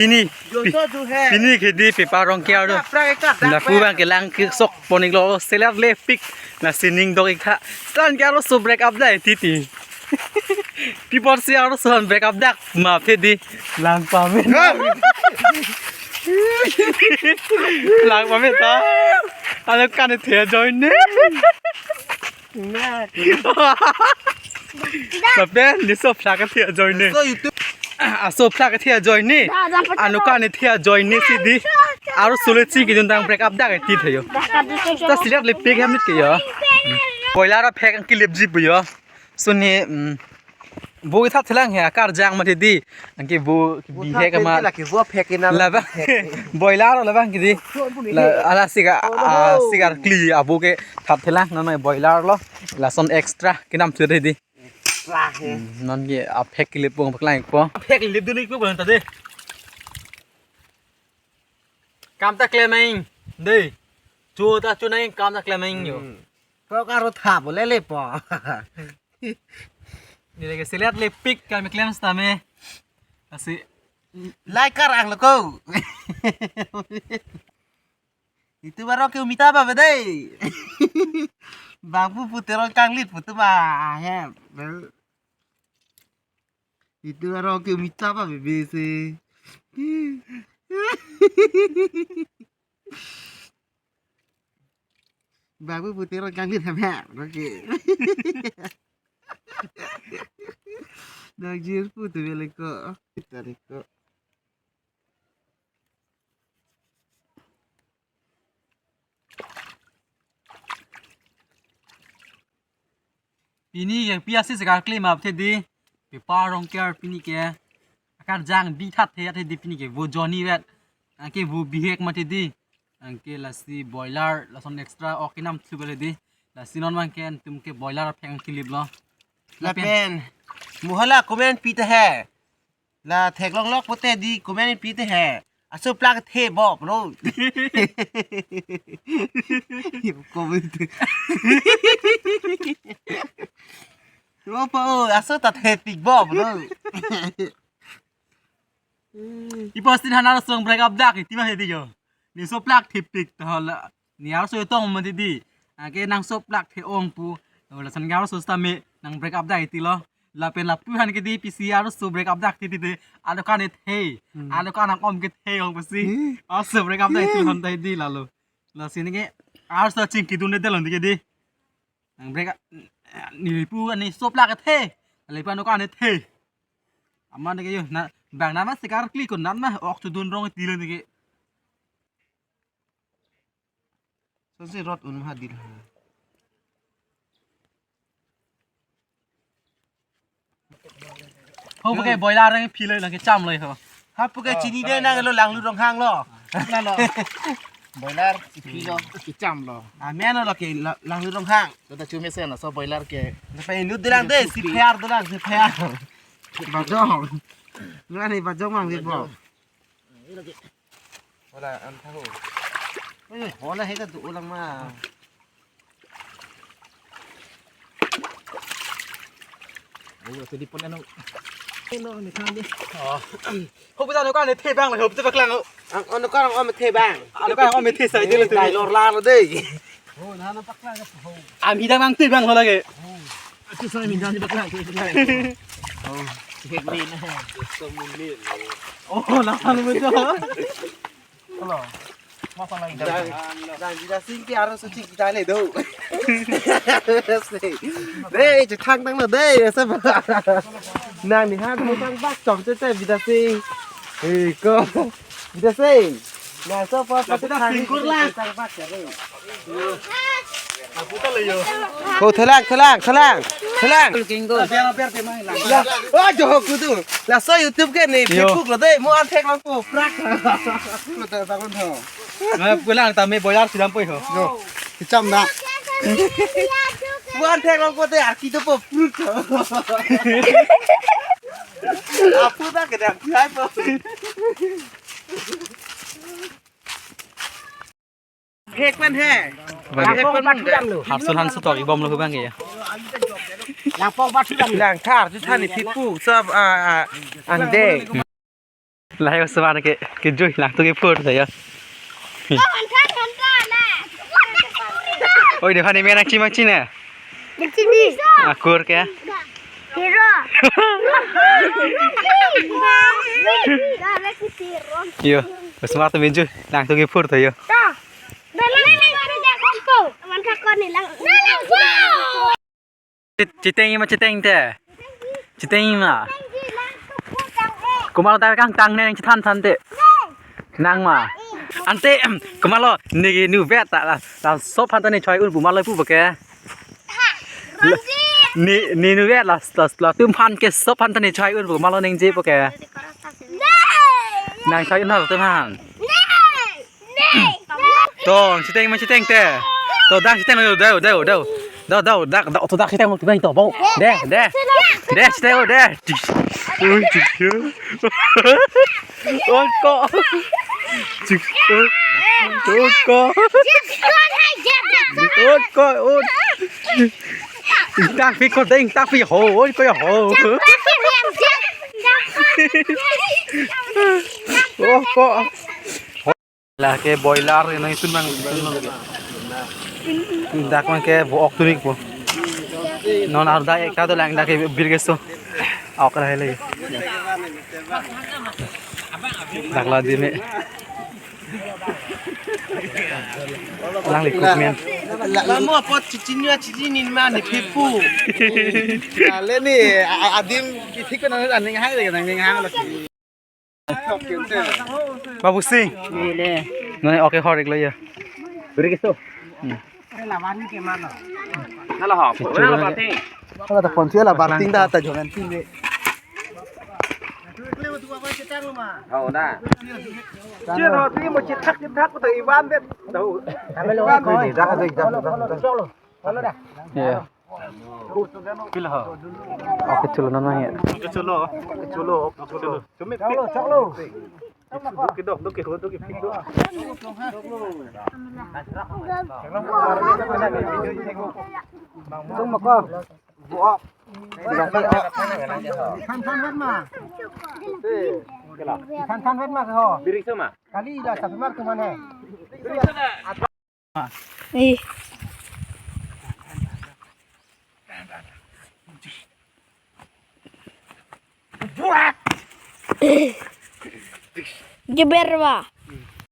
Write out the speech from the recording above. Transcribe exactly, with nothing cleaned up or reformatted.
Pini, pi-, pini ke dei pepa rong ke aro. Lapu abang ke lang kesok pon-iklo, selet lepik. Lasi ning dok-ik tha. Stan ke aro so break up dai titi. People si aro so break up dak ma phe dei. Lang pame. Lang pame ta. Alo kan the ajoine. Lapen ne so phlak the ajoine. So YouTube. Aso phlak the ajoine. Ano kan the ajoine si dei. Aro solo ching kejun tang break up dak titi yo. Ta selet lepik hem nit ke yo. Boiler aphek ang kelipji pu yo. Suni, mm, vo itha thelang he akarjang mati dei. Anke vo bihek amat. Lake vo phek ina. Labang boiler labang ke dei. La, ala siga, a, sigar kli avo ke that thelang non boiler lo. Lason extra kenam thu dei. Extra he. Hmm, non ke aphek kelip pong paklang po. Phek lip dun-ikpo ta dei. Kam ta klem ing dei. Chu ta chu nang kam ta klem ing yo. Hmm. Ko karo tha bo lele po. Neli ke selet lepik kami klem sitame. Lasi like kar ang lo ko. Itu baru ke umita ba bedai. Bang pu puteron kanglit putu ba he. Itu baru ke umita ba bebe se. Babu puteron kanglit ham ha. Oke. Nang jir putu bele ko. Kita ko. Pini ke pi asi segar kli ma phe dei. Pepa rong ke ar pini ke. Akarjang bi that the dei pini ke vo joni vet. Anke vo bihek mati dei. Anke lasi boiler lason extra ok kenam thu bele dei. Lasi non abang ke antum ke boiler aphek kelip lo. Lapen. Lapen. Mo hala comment pi ta he. La theklong lok pote dei comment pi ta he. Aso phlak the bo bro. Comment. Lo po aso ta thepik bo bro. Ipo stin hanar song break up dak iti ma he dei yo. Ne so phlak thepik ta hala. Ne arso tong mati dei. Anke nang so phlak the-ong pu. Lason ke arso sitame nang break up dak titi lo. Lapen lapu aphan ke dei pisi arso break up dak titi dei. Alo kan the. Hmm. Alo kan nang om kethe-ong pusi. Hmm. Arso break up dak titi lo han dai dei lalo. Lasi ne ke arso ching kedun dei lo ne ke dei. Nang break up. Ne pu ne so phlak the. Lapen alo kan the. Amat ne ke yo na bang nama segar kli ko nan ma ok chudun rong titi lo ne ke. Sonsi rot un ma dil. Ho pu ke boiler ang phi lo lang kecham lo ho. Ha pu ke chini dei nanglo Langlu Ronghang lo. Lalo. Boiler phi lo kecham lo. Amen lo ke la-, Langlu Ronghang. Kota chume se na so boiler ke. Na pa inut dolang dei, si pher dolang, si pher. Bajong. Nani bajong mang dei bo. Hola, an thaho. Eh, hola he ka do lang ma. Ayo, tadi pon ano. Ano, ni kan dei. Oh. Ho kita ano kan the bang la ho kita paklang. Ang ano kan ang om the bang. Ano kan ang om the sai dei lo tu. Dai lor la lo dei. Oh, na na paklang ho. Ami dang ang the bang ho lagi. Atu sa mi dang paklang. Oh, si Hegri na. Oh, na kan mo to. Hello. Masa lagi. Dang, dang, dang, sing ke arus suci kita le do. Dei, cekang tang lo dei, asa ba. Nang ni han mo tang bak chom che che bida sing. Eh, ko. Bida sing. Na so pa pa bida sing kur la. Tang bak ya dei. Ko thelang, thelang, thelang, thelang. Kinggo. Ya. Oh, jo kudu. Laso YouTube ke ne, yo, Facebook lo dei. Mo an theklong ko prak. Lo ta ta kon tho. Ngai pulang tame boiler sidam poi ho. Yo. Kecham da. Mo an theklong ko te aki to po prut. Apu ta ke da khai po. Hek pen he. Langpong pathu dam lo. Harsul han setok ibom lo hubang ya. Langpong pathu dam lo. Lang thar ju thani thipu sab a, a, ang dei. Lahai osomar ke, kejui, langtum kephurtha yo. Oi, de khani mena chima chine. Chini. Akur ke? Hero. Yo, osomar atum kejui, langtum kephurtha yo. Chiteng ma chiteng te. Chiteng ma. Komatlo ta kangtang ne chethan than te. Nang ma. Ante, komatlo ne nuvet ta la, la sop aphan ta ne choi un pu ma lo pu ba ke. Ne, ne nuvet la, la, latum aphan ke sop aphan ta ne choi un pu ma lo ningje ba ke. Nang choi un latum aphan. To, chiteng ma chiteng te. To, dak chiteng lo, dau, dau, dau. Dau, dau, dak, dak, to, dak chiteng lo, chiteng to, bo. De, de. De, chiteng lo, de. Ui, chiteng. Oi, ko. Chiteng. Oi, ko. Oi, ko, oi. Ingtang pik ko, deng, ingtang pik ho, oi, ko ya ho. Oh, ko. Lake boiler ino itum bang. Dak bang ke bo-ok turik bo. Non arda ekta dolang dak ke birgeso. Ok ra hele. Dak la di me. Lang likut men. Lamo apot cicin ya cicin in ma ne pipu. Ale ni a-, adim kithik ko nang aning hang le nang ning hang lo. Babu Sing. Nile. Nang oke horik lo ya. Beri kisu. Hmm. Nala ha. Kisu nala lagi. Bating. Kalau tak konsi lah bating dah tak jangan tinggi. Oh, dah. Ciro ti mo cithak cithak ko iwan det. Tahu. Kami lo ko. Dah, dah, dah, dah, dah. Iya. Pilo ho. Oke, chulo nana ya. Chulo, chulo, chulo. Chumi chaklo, chaklo. Duki dok, duki ho, duki pik dok. Tung mako. Than than vet ma. Than than vet ma ho. Birik sama. Kali ila sapi mar tuman hai. Ih. Jeber ba.